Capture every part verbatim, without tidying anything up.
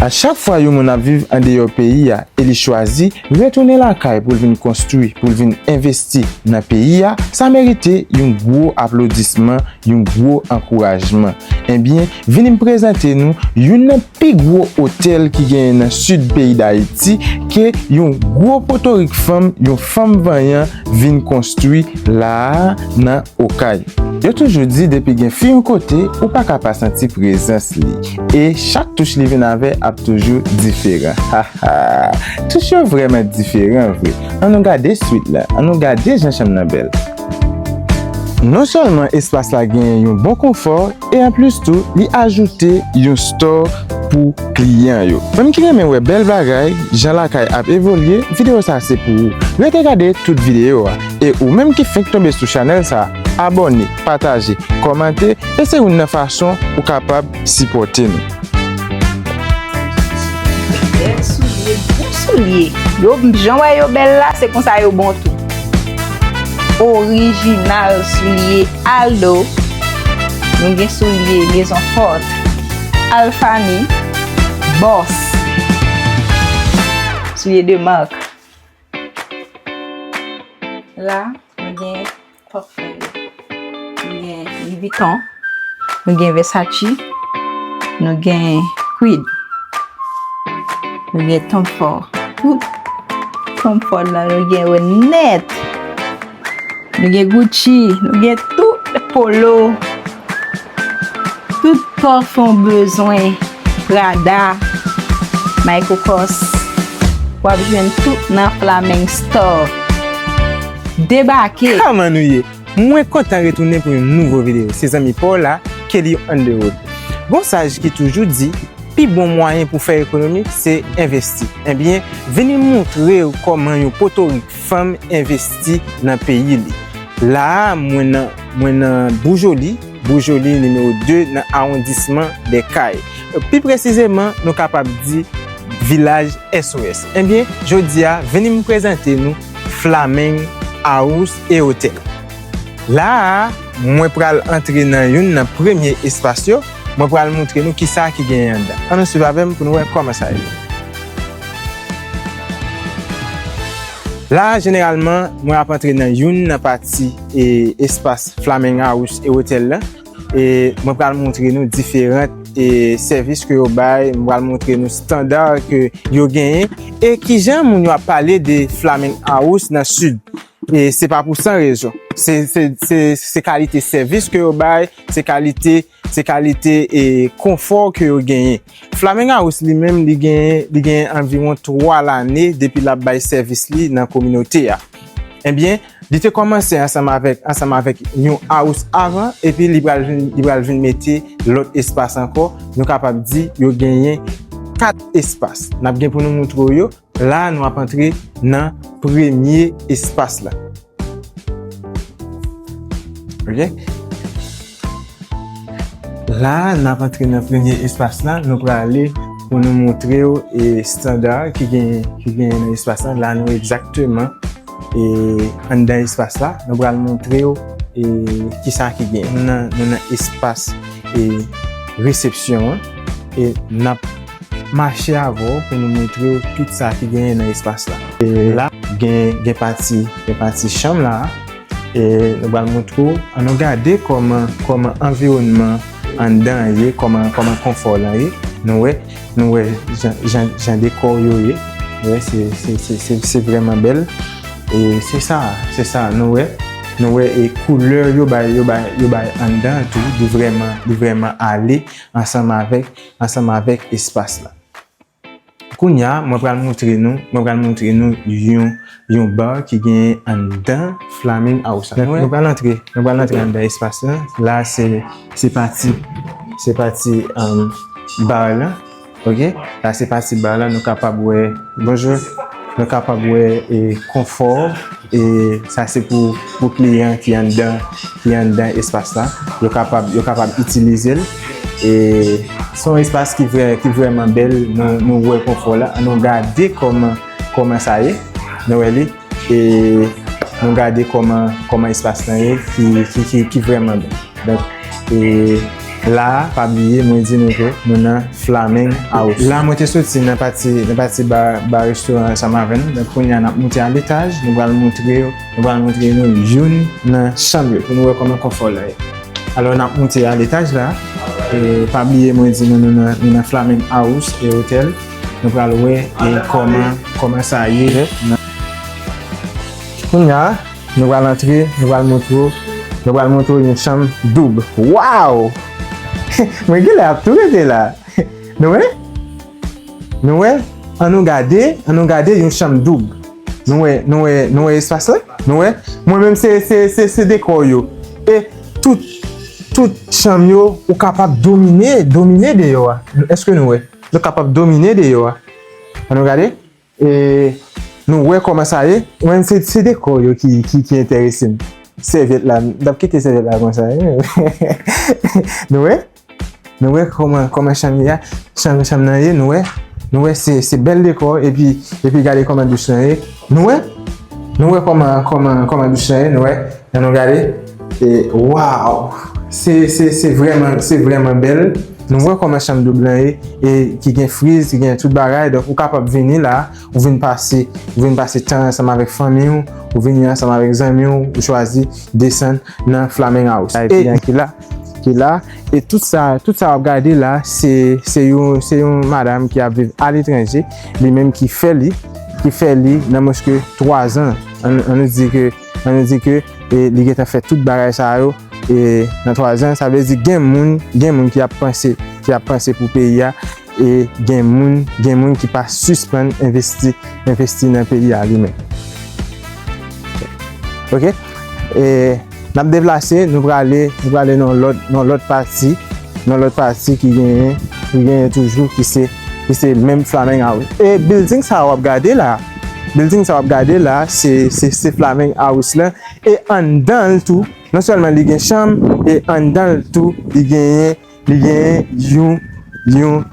A chak fwa yon moun ap viv andeyò peyi a e li chwazi retounen lakay pou l vin konstwi, pou l vin envesti nan peyi a, sa merite yon gwo aplodisman, yon gwo ankourajman. Ebyen, vini m prezante nou youn nan pi gwo otèl ki genyen nan sid peyi Dayiti, ke yon gwo potorik fanm, yon fanm vanyan vin konstwi la a nan Okay. Yo toujou di depi gen fi yon kote, ou pa ka pa santi prezans li. E chak touch li vin avè ap toujou diferan. Ha ha! Touch yo vrèman diferan vre. Ann nou gade swit la, ann nou gade jan chanm nan bèl. Non sèlman espas la genyen yon bon konfò, e anplis tou, li ajoute yon store pou kliyan yo. Menm ki renmen wè bèl bagay, jan lakay ap evolye, videyo sa se pou ou. Rete gade tout videyo a. E ou menm ki fenk tonbe sou chanèl sa, abòne, pataje, kòmante, e se youn nan fason ou kapab sipòte nou. Bèl soulye, bon soulye. Yo, jan w wè yo bèl la, se konsa yo bon tou. Orijinal soulye Aldo. Nou gen soulye Maison Forte, Alfani, Boss. Soulye de marque. La, nou gen Parfait. Nou gen Louis Vuitton, nou gen Versace, nou gen Creed, nou gen Tom Ford. Tout Tom Ford la, nou gen yo nèt. Nou gen Gucci, nou gen tout Polo, tout pafen w bezwen, Prada, Michael Kors, w ap jwenn tout nan Flaming Store. Debake! Kòman nou ye? Mwen kontan retounen pou yon nouvo videyo. Se zanmi pa w la, Kelly on the road. Gon saj ki toujou di, pi bon mwayen pou fè ekonomi, se envesti. Ebyen, vini moutre w kòman yon potorik fanm envesti nan peyi li. La a, mwen nan, mwen nan Boujoli, Boujoli nimewo de nan awondisman dè Kay. Pi presizeman, nou kapab di vilaj S O S. Ebyen, jodi a, vini m prezante nou Flaming House e Hotel. La a, mwen pral antre nan youn nan premye espas yo. Mwen pral moutre nou kisa ki genyen anndan. Ann nou swiv avè m pou nou wè kòman sa ye. La a, jeneralman, mwen ap antre nan youn nan pati e espas Flaming House e Hotel la. E mwen pral moutre nou diferan e sèvis ke yo bay, mwen pral moutre nou estanda ke yo genyen e kijan moun yo ap pale de Flaming House nan Sid. E se pa pou san rezon. Se, se, se, se kalite sèvis ke yo bay, se kalite, se kalite e konfò ke yo genyen. Flaming House li menm, li genyen, li genyen anviwon twa lane depi l ap bay sèvis li nan kominote a. Ebyen, li te kòmanse ansanm avèk, ansanm avèk yon house avan, epi li pral vin, li pral vin mete lòt espas ankò. Nou kapab di yo genyen kat espas. N ap gen pou nou moutre w yo. La, nou ap antre nan premye espas la. Ok? La, n ap antre nan premye espas la. Nou prale pou nou moutre w e estanda ki gen, ki gen nan espas la. La, nou egzakteman e anndan espas la. Nou pral moutre w e kisa ki gen. Nou nan, nou nan espas e resepsyon an. E n ap mache avè w pou nou moutre w tout sa ki genyen nan espas la. E la, gen, gen pati, gen pati chanm la. E nou pral moutre w, ann nou gade kòman, kòman anviwònman anndan an ye, kòman, kòman konfò lan ye. Nou wè, nou wè jan, jan, jan dekò yo ye. Nou wè, se, se, se, se, se vrèman bèl. E se sa, se sa, nou wè. Nou wè, e koulè yo bay, yo bay, yo bay anndan an tou, li vrèman, li vrèman ale ansanm avèk, ansanm avèk espas la. Kounye a, mwen pral moutre nou, mwen pral moutre nou yon, yon bar ki genyen anndan Flaming House la. Nou, nou pral antre, nou pral antre anndan espas la. La, se, se pati, se pati, um, bar la. Ok? La, se pati bar la, nou kapab wè, bonjou, nou kapab wè, e, konfò, e sa se pou, pou kliyan ki anndan, ki anndan espas la. Yo kapab, yo kapab itilize l. E se yon espas ki vrè, ki vrèman bèl. Nou, nou wè konfò la. Ann nou gade kòman, kòman sa ye. Nou wè li. E nou gade kòman, kòman espas lan ye, ki, ki, ki, ki vrèman bèl. Donk, e La a, pa bliye, mwen di nou ke nou nan Flaming House. La, mwen te soti nan pati, nan pati ba, ba restoran ansanm avè nou. Donk, kounye a, n ap monte a letaj. Nou pral montre yo, nou pral montre nou youn nan chanm yo pou nou wè kòman konfò la ye. Alò, n ap monte a letaj la. E, pa bliye, mwen di nou, nou nan, nou nan Flaming House e Hotel. Nou pral wè, e, kòman, kòman sa ye. Kounye a, nou pral antre, nou pral montre w, nou pral montre w yon chanm doub. Waw! Mwen genlè ap tou rete la. Nou wè? Nou wè? An nou gade, an nou gade yon chanm doub. Nou wè, nou wè, nou wè espas la? Nou wè? Mwen menm se, se, se, se dekò yo. E tout, tout chanm yo, ou kapab domine, domine deyò a. Èske nou wè? Nou kapab domine deyò a. An nou gade? E nou wè kòman sa ye. Mwen, se, se dekò yo ki, ki, ki enterese m. Sèvyèt la, m t ap kite sèvyèt la konsa, wi. Nou wè? Nou wè kòman, kòman chanm ye a? Chanm, chanm nan ye, nou wè? Nou wè se, se bèl dekò, epi, epi gade kòman douch lan ye. Nou wè? Nou wè kòman, kòman, kòman douch lan ye, nou wè? An nou gade. E, waw! Se, se, se vrèman, se vrèman bèl. Nou wè kòman chanm doub lan ye, e ki gen friz, ki gen tout bagay. Donk, ou kapab vini la, ou vin pase, ou vin pase tan ansanm avèk fanmi w, ou vini ansanm avèk zanmi w, ou chwazi desann nan Flaming House. E ki la, ki la, e tout sa, tout sa w ap gade la, se, se yon, se yon madanm ki ap viv aletranje, li menm ki fè li, ki fè li nan mwens ke twa zan. An, an nou di ke, an nou di ke, e li gentan fè tout bagay sa yo, e nan twa zan, sa vle di gen moun, gen moun ki ap panse, ki ap panse pou peyi a, e gen moun, gen moun ki pa sispann envesti, envesti nan peyi a li menm. Ok? E n ap deplase, nou prale, nou prale nan lòt, nan lòt pati, nan lòt pati ki genyen, ki genyen toujou, ki se, ki se menm Flaming House. E building sa w ap gade la, building sa w ap gade la, se, se, se Flaming House la. E anndan l tou, non sèlman li gen chanm, e anndan l tou, li genyen, li genyen yon, yon,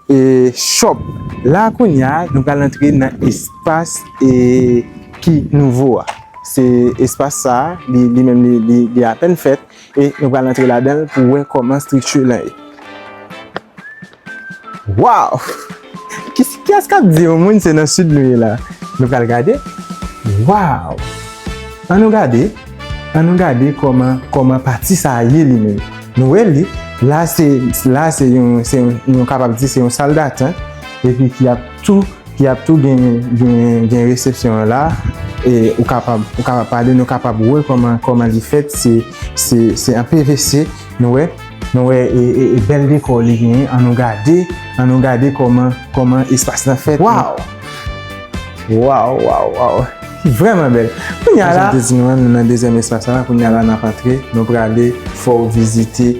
e, shop. La kounye a, nou pral antre nan espas, e, ki nouvo a. Se espas sa a, li, li menm, li, li, li apèn fèt, e nou pral antre ladan l pou wè kòman estrikti lan ye. Waw! Ki, kiyès k ap di yon moun se nan sid nou ye la? Nou pral gade. Waw! An nou gade. An nou gade kòman, kòman pati sa a ye li menm. Nou wè li. La se, la se yon, se yon, nou kapab di se yon sal datant. Epi ki ap tou, ki ap tou gen, gen, gen resepsyon an la. E ou kapab, ou kapab pale, nou kapab wè kòman, kòman li fèt. Se, se, se an P V C. Nou wè, nou wè, e, e, e bèl dekò li genyen. An nou gade, an nou gade kòman, kòman espas lan fèt. Waw! Waw, waw, waw! Vrèman bèl. Kounye a la, jan m te di nou an, nou nan dezyèm espas la. Kounye a la, n ap antre, nou prale fè w vizite,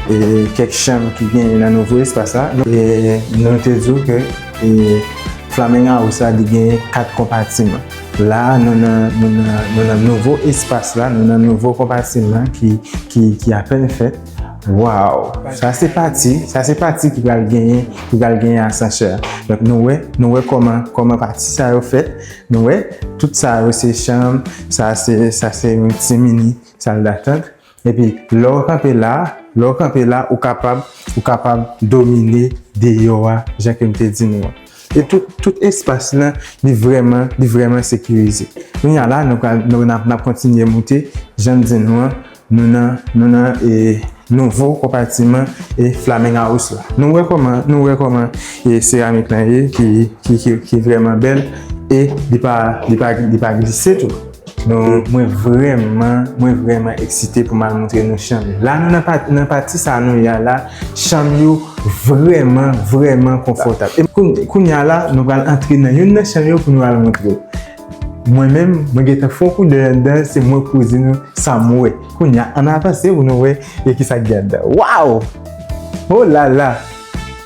e, kèk chanm ki genyen nan nouvo espas la. E nou te di w ke, e, Flaming House la, li genyen kat konpatiman. La, nou nan, nou nan, nou nan nouvo espas la, nou nan nouvo konpatiman ki, ki, ki apèn fèt. Waw! Sa se pati, sa se pati ki pral genyen, ki pral genyen asansè a. Donk nou wè, nou wè kòman, kòman pati sa yo fèt. Nou wè, tout sa yo se chanm, sa se, sa se yon ti mini sal datant. Epi lè w kanpe la, lè w kanpe la, ou kapab, ou kapab domine deyò a, jan ke m te di nou an. E tout, tout espas lan, li vrèman, li vrèman sekirize. Kounye a la, nou pral, nou, n ap, n ap kontinye moute, jan m di nou an, nou nan, nou nan, e, nouvo konpatiman, e, Flaming House la. Nou wè kòman, nou wè kòman, e, seramik lan ye, ki, ki, ki, ki vrèman bèl, e li pa, li pa, li pa glise tou. Nou, mwen vrèman, mwen vrèman eksite pou m al montre nou chanm yo. La, nou nan pa-, nan pati sa nou ye a la, chanm yo vrèman, vrèman konfòtab. E koun-, kounye a la, nou pral antre nan youn nan chanm yo pou nou al montre w. Mwen menm, mwen gentan fè yon koudèy anndan, se mwen pou di nou sa m wè. Kounye a, ann avanse pou nou wè e kisa k gen anndan. Waw! Oh la la!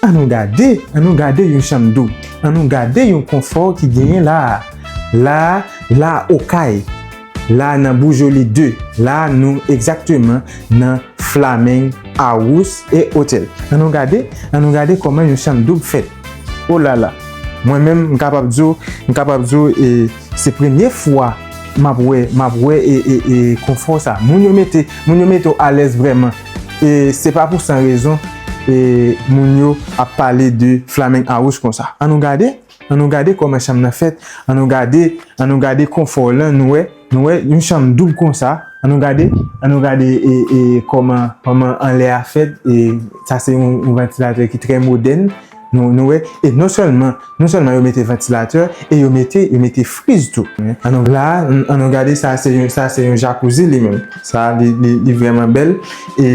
Ann nou gade, ann nou gade yon chanm doub. Ann nou gade yon konfò ki genyen la a. La a, la Okay. La a nan Boujoli de. La a nou egzakteman nan Flaming House e Hotel. Ann nou gade, ann nou gade kòman yon chanm doub fèt. Oh la la. Mwen menm, m kapab di w, m kapab di w, e, se premye fwa m ap wè, m ap wè, e, e, e, konfò sa. Moun yo mete, moun yo mete w alèz vrèman. E se pa pou san rezon e moun yo ap pale de Flaming House konsa. Ann nou gade, ann nou gade kòman chanm nan fèt, ann nou gade, ann nou gade konfò w lan, nou wè, nou wè yon chanm doub konsa, ann nou gade, ann nou gade e, e kòman, kòman anlè a fèt, e sa se yon, yon vantilatè ki trè modèn, nou, nou wè, e non sèlman, non sèlman yo mete vantilatè, e yo mete, yo mete friz tou. Ann nou la, ann nou gade sa, se yon, sa se yon jakouzi li menm. Sa, li, li, li vrèman bèl. E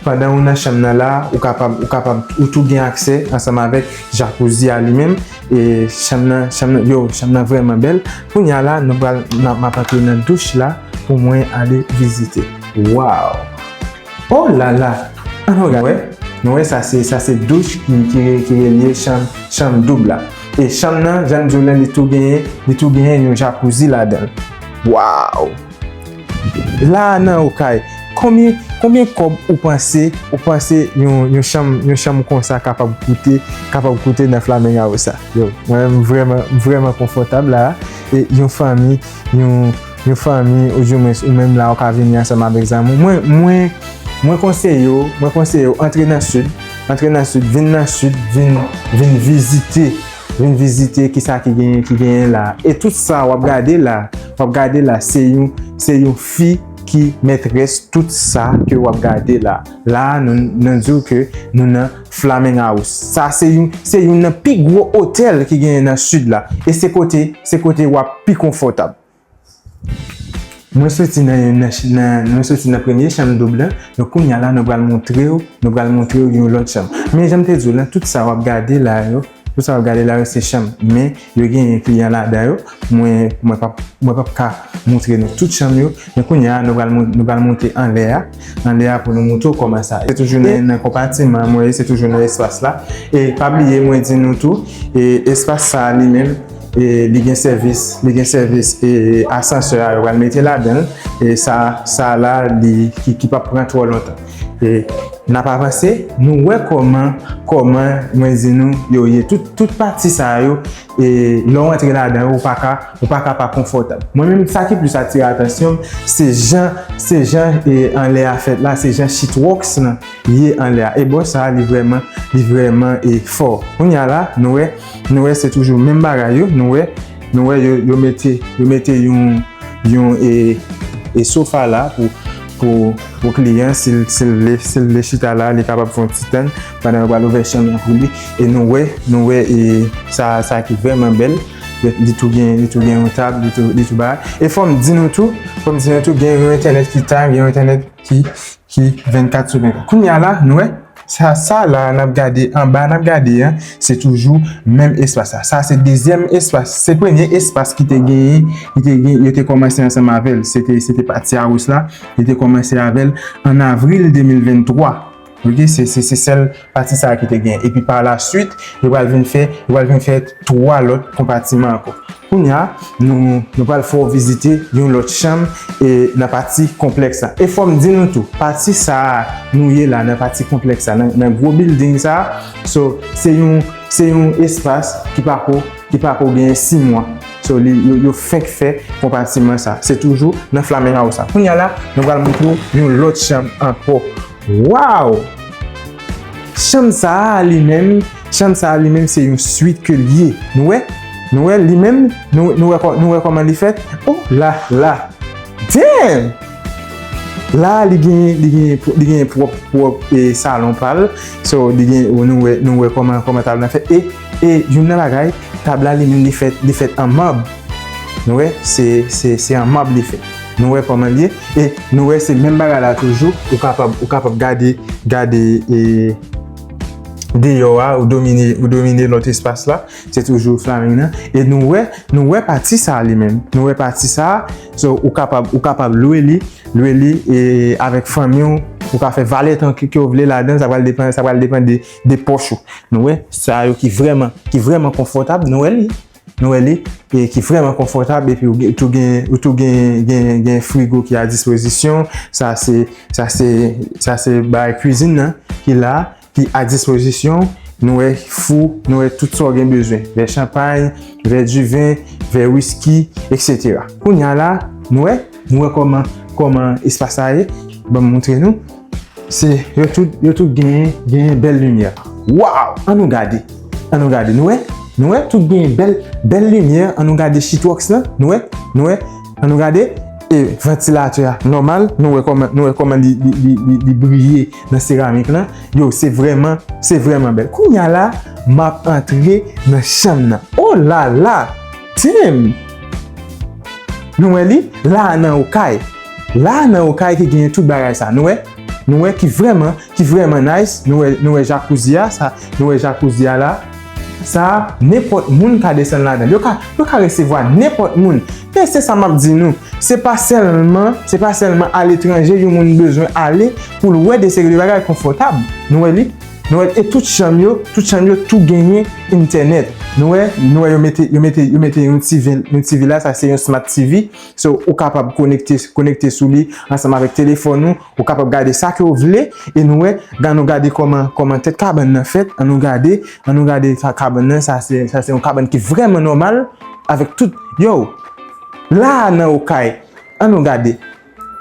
pandan ou nan chanm nan la, ou kapab, ou kapab, ou tou gen aksè ansanm avèk jakouzi a li menm. E chanm nan, chanm nan, yo, chanm nan vrèman bèl. Kounya la, nou pral, m ap, m ap antre nan douch la pou mwen ale vizite. Waw! Oh la la! Ann nou gade, wè. Nou wè sa se, sa se douch ki, ki, ki relye chanm, chanm doub la. E chanm nan, jan m di w lan, li tou genyen, li tou genyen yon jakouzi ladan l. Waw! La a nan Okay, konbyen, konbyen kòb ou panse, ou panse yon, yon chanm, yon chanm konsa kapab koute, kapab koute nan Flaming House sa? Yo, mwen menm vrèman, vrèman konfòtab la. E yon fanmi, yon, yon fanmi, oudimwens ou menm la, ou ka vini ansanm avèk zanmi w. Mwen, mwen, mwen konseye w, mwen konseye w antre nan Sid, antre nan Sid, vin nan Sid, vin, vin vizite, vin vizite kisa ki genyen, ki genyen la. E tout sa w ap gade la, w ap gade la, se yon, se yon fi ki mètrès tout sa ke w ap gade la. La, nou, nou di w ke nou nan Flaming House. Sa se youn, se youn nan pi gwo otèl ki genyen nan Sid la. E se kote, se kote w ap pi konfòtab. Mwen soti nan youn nan, nan, mwen soti nan premye chanm doub lan. Donk, kounya la, nou pral montre w, nou pral montre w yon lòt chanm. Men, jan m te di w lan, tout sa w ap gade la yo, tout sa w ap gade la yo, se chanm. Men, yo genyen kliyan ladan yo. Mwen, mwen p ap, mwen p ap ka montre nou tout chanm yo. Men kounya a, nou pral mon-, nou pral monte anlè a. Anlè a pou nou montre w kòman sa ye. Se toujou nan, nan konpatiman mwen ye, se toujou nan espas la. E pa bliye, mwen di nou tou, e espas sa a li menm, e li gen sèvis, li gen sèvis, e asansè a, yo pral mete ladan l. E sa, sa la, li, ki, ki p ap pran twò lontan. E n ap avanse, nou wè kòman, kòman mwen di nou yo ye. Tout, tout pati sa yo, e lè w antre ladan yo, ou pa ka, ou pa ka pa konfòtab. Mwen menm, sa ki plis atire atansyon m, se jan, se jan, e anlè a fèt la, se jan sheetworks lan ye anlè a. E bò sa a, li vrèman, li vrèman, e fò. Kounya la, nou wè, nou wè se toujou menm bagay yo, nou wè, nou wè yo, yo mete, yo mete yon, yon, e, e sofa la pou, pou, pou kliyan, si l, si l vle, si l vle chita la, li kapab fè yon ti tann pandan yo pral ouvè chanm nan pou li. E nou wè, nou wè, e sa, sa ki vrèman bèl. Li, li tou gen, li tou gen yon tab, li tou, li tou bagay. E fò m di nou tou, fò m di nou tou, gen yon entènèt ki tan, gen yon entènèt ki, ki vennkat sou vennkat. Kounya la, nou wè, sa, sa la, n ap gade anba, n ap gade an, se toujou menm espas la. Sa se dezyèm espas, se premye espas ki te genyen, ki te gen, yo te kòmanse ansanm avè l. Se te, se te pati a wous la, yo te kòmanse avè l an avril de mil venntwa. Oke, se, se, se sèl pati sa a ki te gen. Epi pa la swit, yo pral vin fè, yo pral vin fè twa lòt konpatiman ankò. Kounya, nou, nou pral fè w vizite yon lòt chanm e nan pati konplèks la. E fò m di nou tou, pati sa a nou ye la, nan pati konplèks la, nan, nan gwo bilding sa a, so, se yon, se yon espas ki pako, ki pako genyen sis mwa. So, li, yo, yo fenk fè konpatiman sa. Se toujou nan Flaming House sa. Kounya la, nou pral montre w yon lòt chanm ankò. Waw! Chanm sa a li menm, chanm sa a li menm se yon swit ke l ye. Nou wè? Nou wè li menm? Nou, nou wè kò-, nou wè kòman li fèt? Oh la la! Damn! La li gen, li gen, li gen pwòp, pwòp, e, salon pa l. So, li gen, nou wè, nou wè kòman, kòman tab la fèt. E, e, youn nan bagay, tab la li menm li fèt, li fèt an mab. Nou wè, se, se, se an mab li fèt. Nou wè kòman l ye. E nou wè, se menm bagay la toujou. Ou kapab, ou kapab gade, gade, e, deyò a, ou domine, ou domine lòt espas la. Se toujou Flaming nan. E nou wè, nou wè pati sa a li menm. Nou wè pati sa a. So, ou kapab, ou kapab lwe li, lwe li, e avèk fanmi w, ou ka fè valè tan ke, ke w vle ladan, sa pral depann, sa pral depann de, de pòch ou. Nou wè, sa yo ki vrèman, ki vrèman konfòtab, nou wè li. Nou wè li, e ki vrèman konfòtab, epi ou gen, tou gen, ou tou gen, gen, gen frigo ki a dispozisyon. Sa se, sa se, sa se bagay kwizin nan ki la, ki a dispozisyon. Nou wè fou, nou wè tout sa w gen bezwen. Vè chanpay, vè diven, vè wiski, etsetera. Kounya la, nou wè, nou wè kòman, kòman espas la ye. Ban m montre nou. Se, yo tout, yo tout genyen, genyen bèl limyè. Waw! Ann nou gade. Ann nou gade. Nou wè? Nou wè? Tout genyen bèl, bèl limyè. Ann nou gade shitwòks lan. Nou wè? Nou wè? Ann nou gade. E vantilatè a nòmal. Nou wè kòman, nou wè kòman li, li, li, li, li briye nan seramik lan. Yo, se vrèman, se vrèman bèl. Kounye a la, m ap antre nan chanm nan. Oh la la! Damn! Nou wè li? La a nan Okay. La a nan Okay ki genyen tout bagay sa. Nou wè? Nou wè ki vrèman, ki vrèman nice. Nou wè, nou wè jacuzzi a, sa, nou wè jacuzzi a la. Sa, nenpòt moun ka desann ladan l. Yo ka, yo ka resevwa nenpòt moun. Men se sa m ap di nou. Se pa sèlman, se pa sèlman aletranje yon moun bezwen ale pou l wè de seri de bagay konfòtab. Nou wè li? Nou wè, e tout chanm yo, tout chanm yo tou genyen entènèt. Nou wè, nou wè yo mete, yo mete, yo mete yon T V, yon T V la, sa se yon Smart T V. So, ou kapab konekte, konekte sou li ansanm avèk telefòn ou. Ou kapab gade sa ke w vle. E nou wè, ann nou gade kòman, kòman tèt kabann nan fèt. Ann nou gade, ann nou gade sa kabann nan. Sa se, sa se yon kabann ki vrèman nòmal avèk tout. Yo, la a nan Okay. Ann nou gade.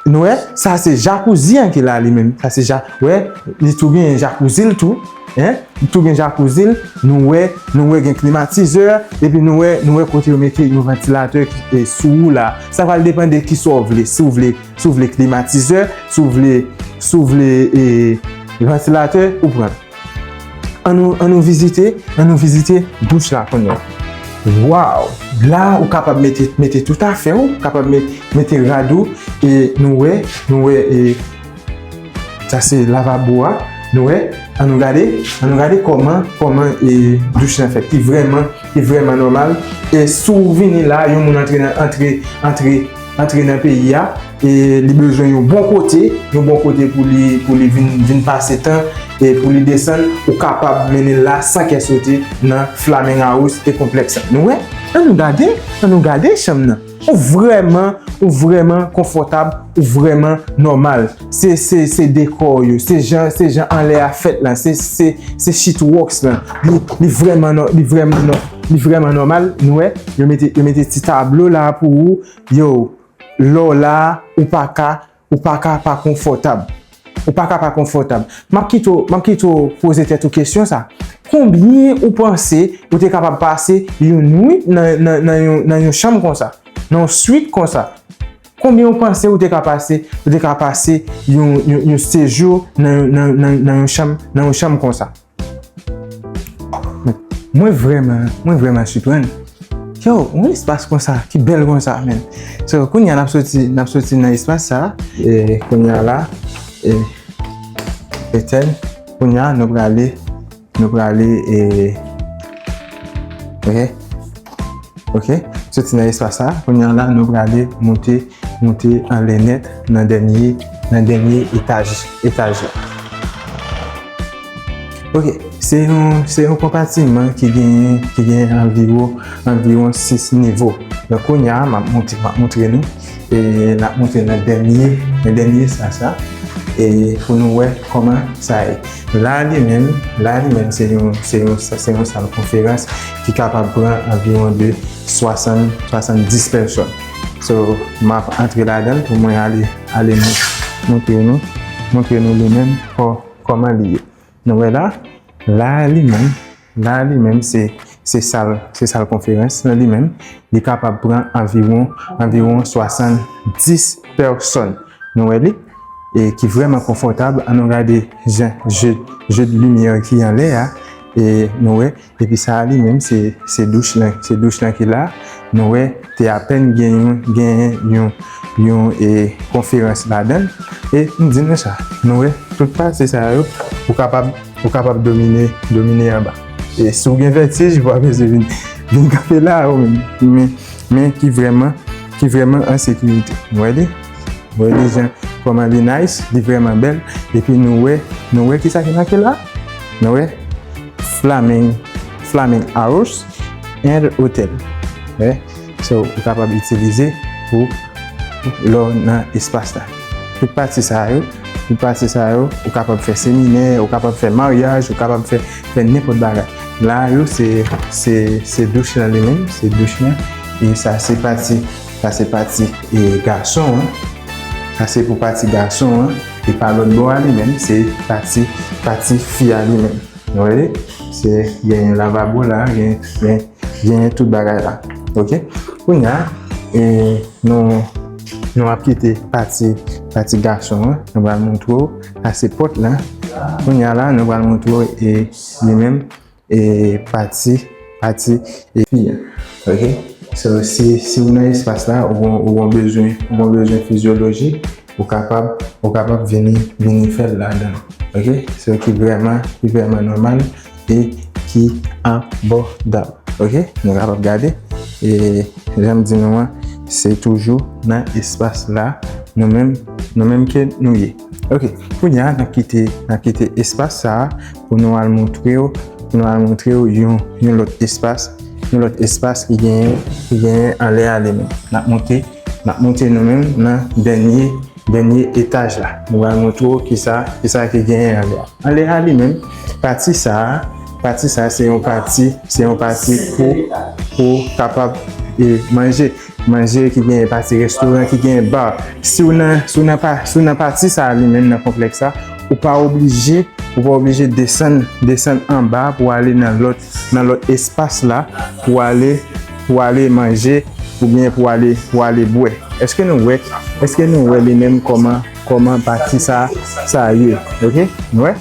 Nou wè, sa se jacuzzi an ki la li menm. Sa se ja, wè, li tou gen jacuzzi l tou. Hein? Li tou gen jacuzzi l. Nou wè, nou wè gen klimatizè. Epi nou wè, nou wè kote yo mete yon vantilatè ki, e, sou ou la. Sa pral depann de kisa w vle. Si w vle, si w vle klimatizè, si w vle, si w vle, e, vantilatè, ou pran. Ann nou, ann nou vizite, ann nou vizite douch la kounye a. Waw! La, ou kapab mete, mete tout afè w, ou kapab met, mete rad ou, e nou wè, nou wè, e sa se lavabo a, nou wè, ann nou gade, ann nou gade kòman, kòman, e douch lan fèt, ki vrèman, ki vrèman nòmal. E si w vini la, yon moun antre nan, antre, antre, antre nan peyi a, e li bezwen yon bon kote, yon bon kote pou li, pou li vin, vin pase tan, e pou li desann, ou kapab mennen l la san kè sote nan Flaming House e konplèks la. Nou wè? Ann nou gade, ann nou gade chanm nan. Ou vrèman, ou vrèman konfòtab, ou vrèman nòmal. Se, se, se dekò yo, se jan, se jan anlè a fèt lan, se, se, se shitwòks lan. Li, li vrèman nò-, li vrèman nò-, li vrèman nòmal. Nou wè, yo mete, yo mete ti tablo la pou ou. Yo, lè w la, ou pa ka, ou pa ka pa konfòtab. Ou pa ka pa konfòtab. M ap kite w, m ap kite w poze tèt ou kesyon sa. Konbyen ou panse ou te kapab pase yon nwit nan, nan, nan yon, nan yon chanm konsa? Nan yon swit konsa? Konbyen ou panse ou te ka pase, ou te ka pase yon, yon, yon sejou nan, nan, nan, nan yon chanm, nan yon chanm konsa? Mwen vrèman, mwen vrèman siprann. Yo, yon espas konsa, ki bèl konsa, menm. So, kounye a n ap soti, n ap soti nan espas sa. E kounye a la, e, etèn, kounye a nou prale, nou prale, e, ok, ok, soti nan espas sa. Kounye a la, nou prale monte, monte anlè nèt nan dènye, nan dènye etaj, etaj la. Ok, se yon, se yon konpatiman ki gen, ki gen anviwon, anviwon sis nivo. Donk, kounye a, m ap monte, m ap montre nou. E n ap monte nan dènye, nan dènye sa, sa. E pou nou wè kòman sa ye. La, li menm, la, li menm, se yon, se yon, se yon sal konferans ki kapab pran anviwon de swasann, swasanndis pèsòn. So, m ap antre ladan l pou mwen ale, ale mou-, montre nou, montre nou li menm kò-, kòman li ye. Nou wè la, la li menm, la li menm se, se sal, se sal konferans lan li menm. Li kapab pran anviwon, anviwon swasanndis pèsòn. Nou wè li, e ki vrèman konfòtab. Ann nou gade jan je, je de limyè ki anlè a. E nou wè, epi sa a li menm, se, se douch lan, se douch lan ki la. Nou wè, te apèn gen yon, gen yon, yon, e, konferans ladan l. E m di nou sa, nou wè, tout pati sa yo, ou kapab, ou kapab domine, domine anba. E si w gen vètij, ou pa bezwen vin, vin kanpe la, ou menm. Men, men ki vrèman, ki vrèman an sekirite. Nou wè li? Wè li jan kòman li nice, li vrèman bèl. Epi nou wè, nou wè kisa ki make la? Nou wè Flaming, Flaming House and Hotel. Wè, so ou kapab itilize pou lè w nan espas la. Tout pati sa yo, tout pati sa yo, ou kapab fè seminè, ou kapab fè maryaj, ou kapab fè, fè nenpòt bagay. La yo se, se, se douch lan li menm, se douch lan. E sa se pati, sa se pati, e, gason an. Sa se pou pati gason an. E pa lòt bò a li menm, se pati, pati fi a li menm. Nou wè li? Se genyen lavabo la, gen, gen, genyen tout bagay la. Oke? Kounye a, e, nou, nou ap kite pati, pati gason an. Nou pral montre w, sa se pòt la. Kounye a la, nou pral montre w, e, li menm, e, pati, pati, e, fi a. Oke? So, si, si w nan espas la, ou gon, ou gon bezwen, ou gon bezwen fizyolojik, ou kapab, ou kapab vini, vini fè l ladan. Oke? So, ki vrèman, ki vrèman nòmal e ki abòdab. Oke? Nou kapab gade. E jan m di nou an, se toujou nan espas la, nou menm, nou menm ke nou ye. Oke, kounye a, n ap kite, n ap kite espas sa a pou nou al montre w, pou nou al montre w yon, yon lòt espas, yon lòt espas ki genyen, ki genyen anlè a li menm. N ap monte, n ap monte nou menm nan dènye, dènye etaj la. Nou pral montre w kisa, kisa ki genyen anlè a. Anlè a li menm, pati sa a, pati sa a se yon pati, se yon pati pou, pou kapab, e, manje, manje ki genyen pati restoran, ki genyen bar. Si w nan, si w nan pa, si w nan pati sa a li menm nan konplèks la, ou pa oblije, ou pa oblije desann, desann anba pou ale nan lòt, nan lòt espas la, pou ale, pou ale manje, oubyen pou ale, pou ale bwè. Èske nou wè, èske nou wè li menm kòman, kòman pati sa, sa ye? Oke? Nou wè?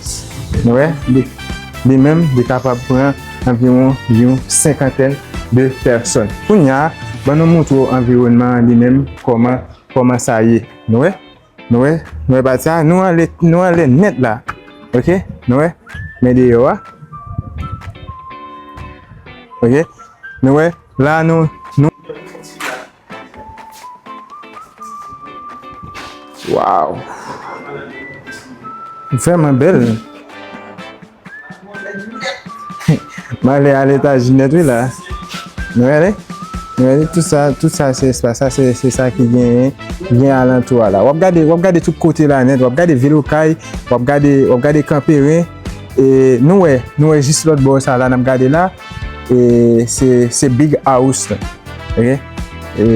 Nou wè? Li, li menm, li kapab pran anviwon yon senkantèn de pèsòn. Kounye a, ban nou montre w anviwònman an li menm, kòman, kòman sa ye. Nou wè? Nou wè? Nou wè pati a? Nou anlè, nou anlè nèt la. Oke? Nou wè? Men deyò a. Oke? Nou wè? La, nou, nou. Wow! Vrèman bèl. M ale a letaj nèt, wi, la. Nou wè li? Nou wè li? Tout sa, tout sa, se espas sa, se, se sa ki genyen, ki genyen alantou a la. W ap gade, w ap gade tout kote la nèt, w ap gade vil Okay, w ap gade, w ap gade Kanperen. E nou wè, nou wè jis lòt bò sa la, n ap gade la. E se, se Big House la. Oke? E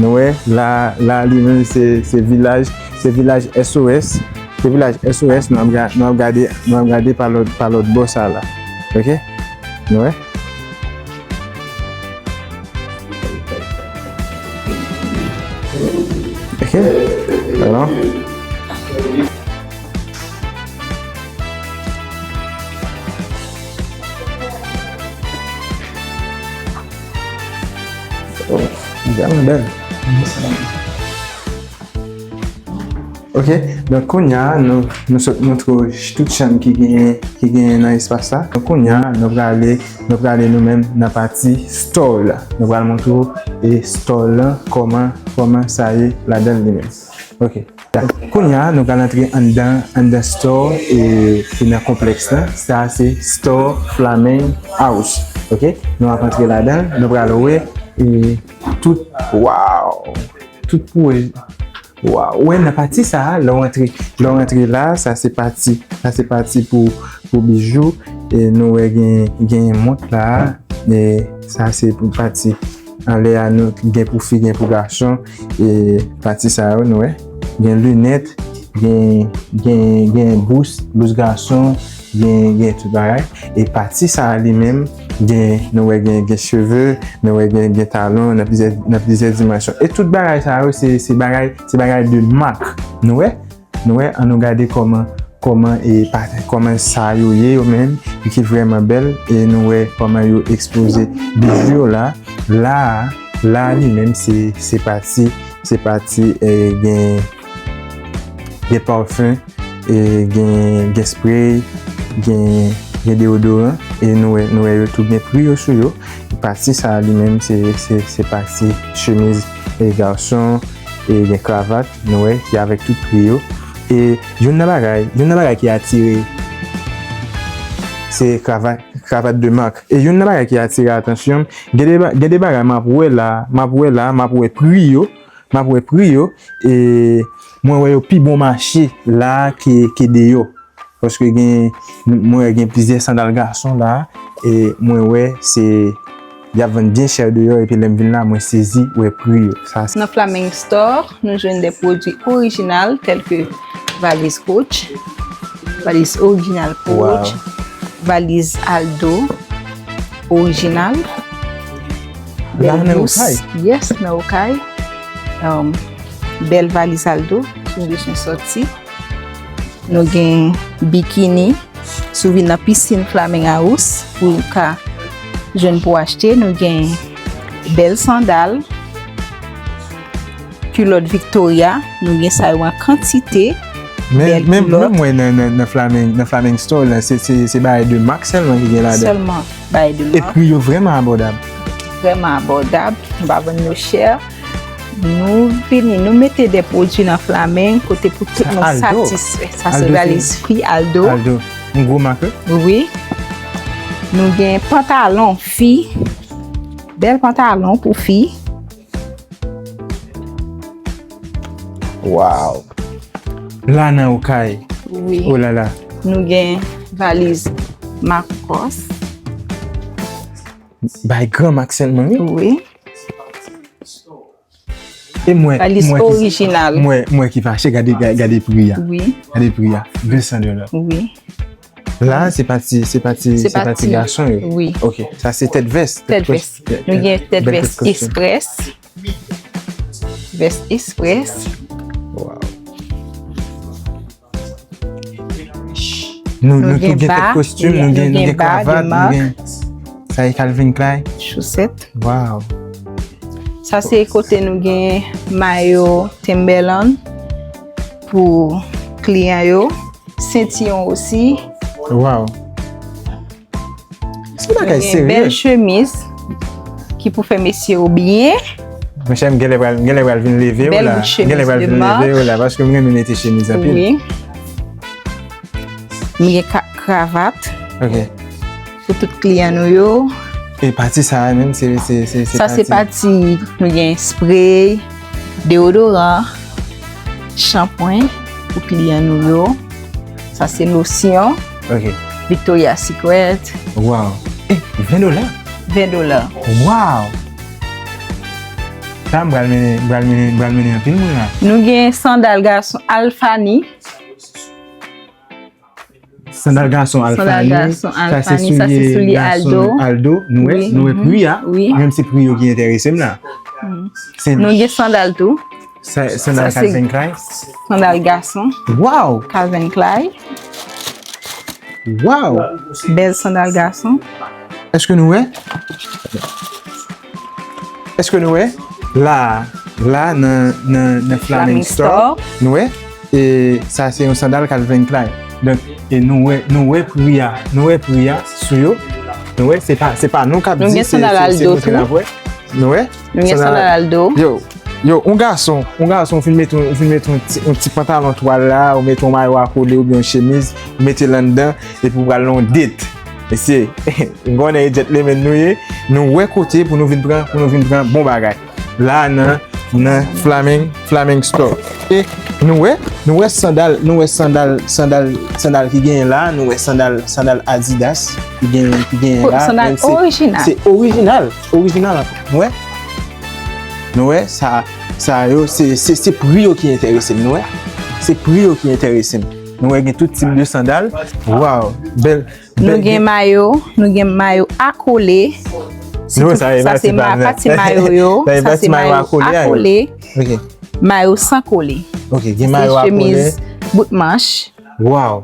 nou wè, la, la li menm se, se vilaj, se vilaj S O S. Se vilaj S O S, nou ap ga-, nou ap gade, nou ap gade pa lòt, pa lòt bò sa la. Oke? Nou wè? Oke? Alò. Oh, vrèman bèl. Ok, donk kounye a, nou, nou sot montre w tout chanm ki genyen, ki genyen nan espas la. Donk kounye a, nou prale, nou prale nou menm nan pati store la. Nou pral montre w e store la, kòman, kòman sa ye ladan l li menm. Ok. Kounye a, nou pral antre anndan, anndan store e ki nan konplèks la. Sa se store Flaming House. Ok? Nou ap antre ladan, nou pral wè e tout, waw! Tout pwojè. Waw! Ou wè nan pati sa a, lè w antre, lè w antre la, sa se pati, sa se pati pou, pou bijou. E nou wè gen, gen mont la. E sa se pou pati anlè a, nou gen pou fi, gen pou gason. E pati sa yo, nou wè. Gen linèt, gen, gen, gen bous, bous gason, gen, gen tout bagay. E pati sa a li menm, gen, nou wè gen, gen cheve, nou wè gen, gen talon nan plizyè, nan plizyè dimansyon. E tout bagay sa yo, se, se bagay, se bagay de mak. Nou wè? Nou wè, ann nou gade kòman, kòman, e, pa, kòman sa yo ye yo menm, e ki vrèman bèl, e nou wè kòman yo ekspoze bijou yo la. La a, la a li menm, se, se pati, se pati, e, gen, gen pafen, e, gen, gen spray, gen, gen deodoran, e nou wè, nou wè yo tou gen pri yo sou yo. Pati sa a li menm, se, se, se pati chemiz, e, gason, e gen kravat, nou wè, ki avèk tout pri yo. E youn nan bagay, youn nan bagay ki atire, se kravat, kravat de mak. E youn nan bagay ki atire atansyon m, gen de ba-, gen de bagay m ap wè la, m ap wè la, m ap wè pri yo, m ap wè pri yo, e mwen wè yo pi bon mache la ke, ke deyò. Paske gen, mwen wè gen plizyè sandal gason la, e mwen wè se, y ap vann byen chè deyò, epi lè m vin la, mwen sezi wè pri yo. Sa se Nan Flaming Store, nou jwenn de pwodui orijinal tèl ke valiz Coach, valiz orijinal Coach, Wow. valiz Aldo orijinal. La Bèl nan dous. Okay? Yes, nan Okay. Um, bèl valiz Aldo, si w bezwen sòti. Nou gen bikini. Si w vin nan pisin Flaming House, ou ka jwenn pou achte. Nou gen bèl sandal. Kilòt Victoria, nou gen sa yo an kantite. Men, Bèl men, kilòt. Menm mwen nan, nan, nan Flaming, nan Flaming Store la, se, se, se bagay de mak sèlman ki gen ladan. Sèlman bagay de E mak. Pri yo vrèman abòdab. Vrèman abòdab. Nou pa vann yo chè. Nou vini, nou mete de pwodui nan Flaming kote pou tout Sa moun Aldo. Satisfè. Sa se Aldo, valiz fi Aldo. Aldo, yon gwo mak, wi. Wi. Nou gen pantalon fi. Bèl pantalon pou fi. Wow. La nan Okay. Wi. Oh la la. Nou gen valiz Marcos. Bay gran mak sèlman, wi. Wi. E mwen, Valiz mwen ki, orijinal. Mwen, mwen ki fache, gade, gade, gade pri a. Wi. Gade pri a. De san dola. Wi. La, se pa ti, se pa ti, Se se pa pa ti ti. Gason yo. Wi. Ok, sa se tèt vès. Tèt vès. Nou gen tèt Bèl vès tèt kostim. Express. Vès Express. Wow. Nou, Nou nou gen tout gen ba, tèt kostim, wi, nou gen, nou nou gen gen ba de kravat, nou mak. Gen sa e Calvin Klein. Chosèt. Wow. Sa se kote nou gen mayo Timberland pou kliyan yo. Sentiwon osi. Wow. Se bagay Gen bèl serye. Chemiz ki pou fè mesye yo byen. Monchè, m genlè pral, m genlè pral vin leve w Bèl la. bout chemiz Genlè pral de vin mak. Leve w la, paske m renmen mete chemiz anpil. Wi. M gen ka- kravat Ok. pou tout kliyan nou yo. E pati sa a menm, se, se, se, se Sa se pati, nou gen spray, deodoran, shanpwen pou kliyan nou yo. Sa se losyon, Ok. Victoria's Secret, Wow. Eh, ven dola. Ven dola. Wow. Sa m pral mennen, m pral mennen, m pral mennen anpil moun la. Nou gen sandal gason Alfani. Sandal gason Alfani. Sandal gason Alfani, sa se soulye Aldo. Aldo. Nou wè, Wi, nou wè mhm. Pri a. Wi. Menm se pri yo ki enterese m la. Se Nou gen sandal tou. sa- sandal Sa se- Calvin Klein. Sandal gason Wow. Calvin Klein. Wow. Bèl sandal gason. Èske nou wè? Èske nou wè? La, la nan, nan, nan Flaming Flaming Store. Store. Nou wè? E sa se yon sandal Calvin Klein. Donk, e nou wè, nou wè pri a, nou wè pri a sou yo. Nou wè, se pa, se pa nou k ap Nou di, gen se, sandal se, se Aldo nou ki tou. ap wè. Nou wè? Nou gen sandal Aldo. Yo, yo, yon gason, yon gason, ou fin mete, ou fin mete yon ti, yon ti pantalon twal la, ou mete yon mayo a kole oubyen yon chemiz, ou mete l anndan, epi ou pral nan yon date. Mesye, m konnen e gentleman nou ye, nou wè kote pou nou vin pran, pou nou vin pran bon bagay. La nan, nan Flaming, Flaming Store. E nou wè, nou wè sandal, nou wè sandal, sandal, sandal ki genyen la, nou wè sandal, sandal Adidas ki genyen, ki genyen la. Sandal Men se- orijinal. Se orijinal, orijinal ankò. Nou wè? Nou wè, sa, sa yo, se, se, se pri yo ki enterese m, nou wè? Se pri yo ki enterese m. Nou wè, gen tout tip de sandal. Wow, bèl. Nou bèl- gen mayo, nou gen mayo akole. Nou wè, sa e Sa pati se ma- pa- pati mayo yo. sa e Sa pati se mayo mayo akole a yo. Akole. Ok, Mayo san kole. ok, gen Se mayo akole. Chemiz bout manch. Wow.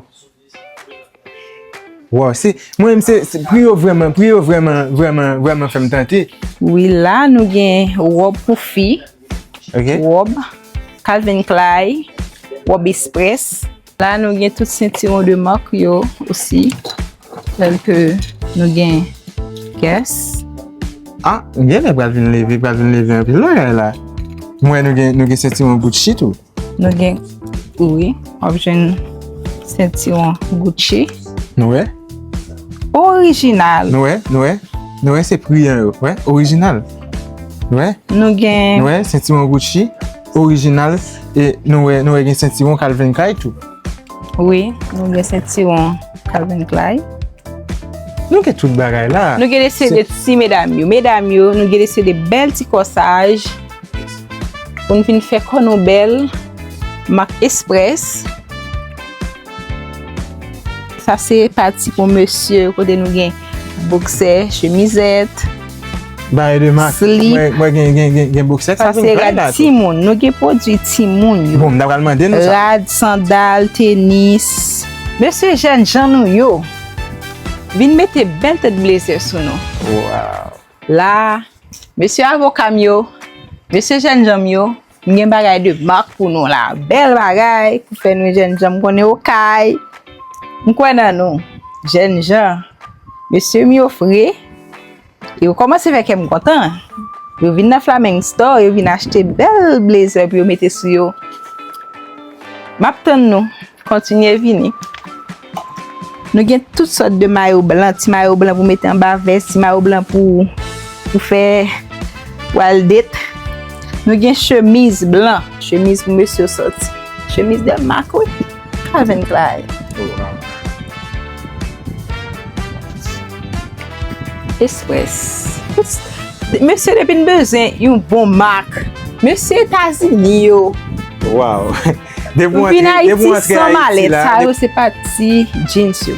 Wow, se, mwen menm, se, se, pri yo vrèman, pri yo vrèman, vrèman, vrèman fè m tante. Wi, la nou gen wòb pou fi, Ok? wòb Calvin Klein, wòb Express. La nou gen tout sentiwon de mak yo osi. Tèl ke nou gen Guess. Ah, m genlè pral vin leve, pral vin leve anpil bagay la. Mwen, nou gen, nou gen sentiwon Gucci tou. Nou gen, wi, w ap jwenn sentiwon Gucci. Nou wè? Orijinal. Nou wè? Nou wè? Nou wè se pri an yo. Wè? Orijinal. Nou wè? Nou gen, Nou wè? Sentiwon Gucci. Orijinal. E nou wè, nou wè gen sentiwon Calvin Klein tou. Wi, nou gen sentiwon Calvin Klein. Nou gen tout bagay la. Nou gen de seri de ti medam yo. Medam yo, nou gen de seri de bèl ti kòsaj. Pou n vin fè kò nou bèl. Mak Express. Sa se pati pou mesye, kote nou gen boksè, chemizèt, Bagay de mak. Slip. Mwen mwen gen gen gen gen boksè Sa ka vin se kay rad la tou. Timoun. Nou gen pwodui timoun yo. Bon, m ta pral mande nou sa. Rad, sandal, tenis. Mesye jèn jan nou yo, vin mete bèl tèt blezè sou nou. Wow. La, mesye avoka m yo, mesye jèn jan m yo, m gen bagay de mak pou nou la. Bèl bagay pou fè nou jèn jan m konnen okay. M kwè nan nou, jèn jan. Mesye m yo fre, yo kòmanse fè kè m kontan. Yo vin nan Flaming Store, yo vin achte bèl blezè pou yo mete sou yo. M ap tann nou. Kontinye vini. Nou gen tout sòt de mayo blan, ti mayo blan pou mete anba vès, ti mayo blan pou pou fè pou al det. Nou gen chemiz blan, chemiz pou mesye sòti. Chemiz de mak wi. Calvin Klein. Express. Mesye depi n bezwen yon bon mak. Mesye Etazini yo. Wow. Depi M w vin antre depi w Ayiti antre san Ayiti malèt. la. Sa yo se pati jeans yo.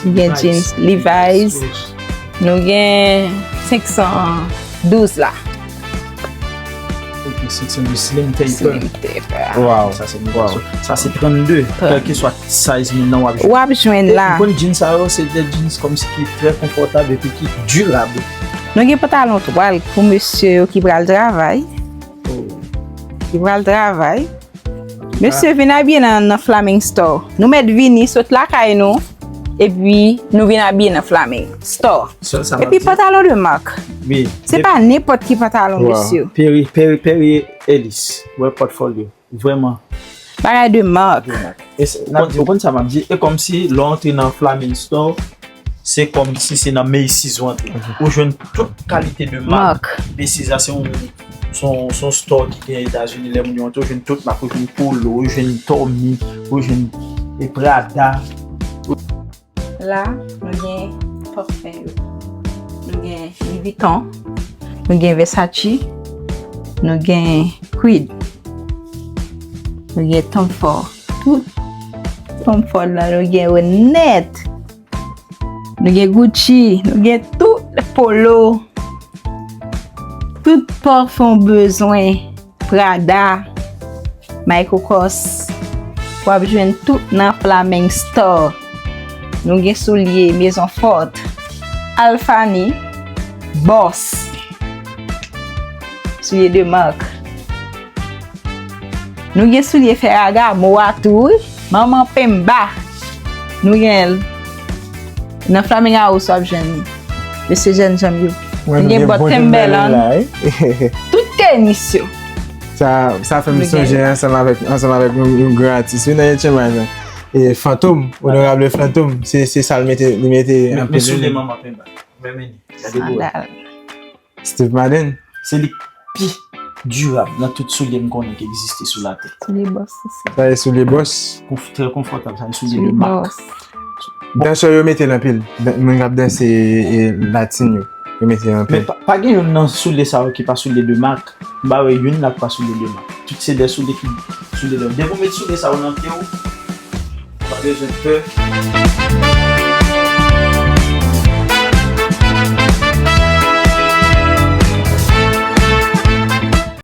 Nou gen jeans Levi's. Nou gen senk san douz la. Ok, senk san douz slim taper. Slim taper. Wow. Sa se modèl. Sa se trannde. Kèlkeswa size moun nan w ap jwenn. W ap jwenn la. Ou konn jeans sa yo, se de jeans kòmsi ki trè konfòtab epi ki dirab. Nou gen pantalon twal pou mesye yo ki pral travay. Ki pral travay. Mesye vin abiye nan, nan Flaming Store. Nou mèt vini sot lakay nou. Epi nou vin abiye nan Flaming Store. Sèl sa m ap Epi di. Pantalon de mak. Wi. Se pa nenpòt ki pantalon, Wow. Mesye. Perry, Perry, Perry Ellis. Wè pòtfolyo. Vrèman. Bagay de mak. E se- n ap di, ou konn sa m ap di? E kòmsi lè w antre nan Flaming Store, se kòmsi se nan Macy's ou antre. Ou jwenn tout kalite de mak. Mak. Macy's la se yon, se yon, se yon store ki gen Etazini, lè moun yo antre, ou jwenn tout mak, ou jwenn Polo, ou jwenn Tommy, ou jwenn e Prada. La, nou gen pafen yo. Nou gen Louis Vuitton, nou gen Versace, nou gen Creed, nou gen Tom Ford. Tout Tom Ford la, nou gen yo nèt. Nou gen Gucci, nou gen tout Polo. Tout pafen w bezwen, Prada, Michael Kors. W ap jwenn tout nan Flaming Store. Nou gen soulye Maison Forte, Alphanie, Boss. Soulye de mak. Nou gen soulye Ferragamo a tou, wi. Manman Pemba. Nou gen l. Nan Flaming House w ap jwenn li. Mesye jèn janm yo. Nou gen bòt Timberland. Tout tenis yo. Sa, sa fè m Nou gen sonje ansanm avèk, ansanm avèk yon, yon gran atis, wi, nan Etchen Mayvin. E Fantom, Onorable Fantom, se, se sa l mete, li mete Men anpil. Soulye Manman Pemba. Men men li. Gade gwo. Sandal. Steve Madden. Se li k pi dirab nan tout soulye m konnen ki egziste sou latè. Soulye Boss osi. Sa e soulye Boss. Konf, trè konfòtab, sa e soulye de mak. Dansè yo mete l anpil. Dan- Moun k ap danse e, e latin yo. Yo mete l anpil. Men pa, pa gen youn nan soulye sa yo ki pa soulye de mak. M pa wè youn la ki pa soulye de mak. Tout se de soulye ki soulye de mak. Depi w met soulye sa yo nan pye w, ou pa bezwen pè.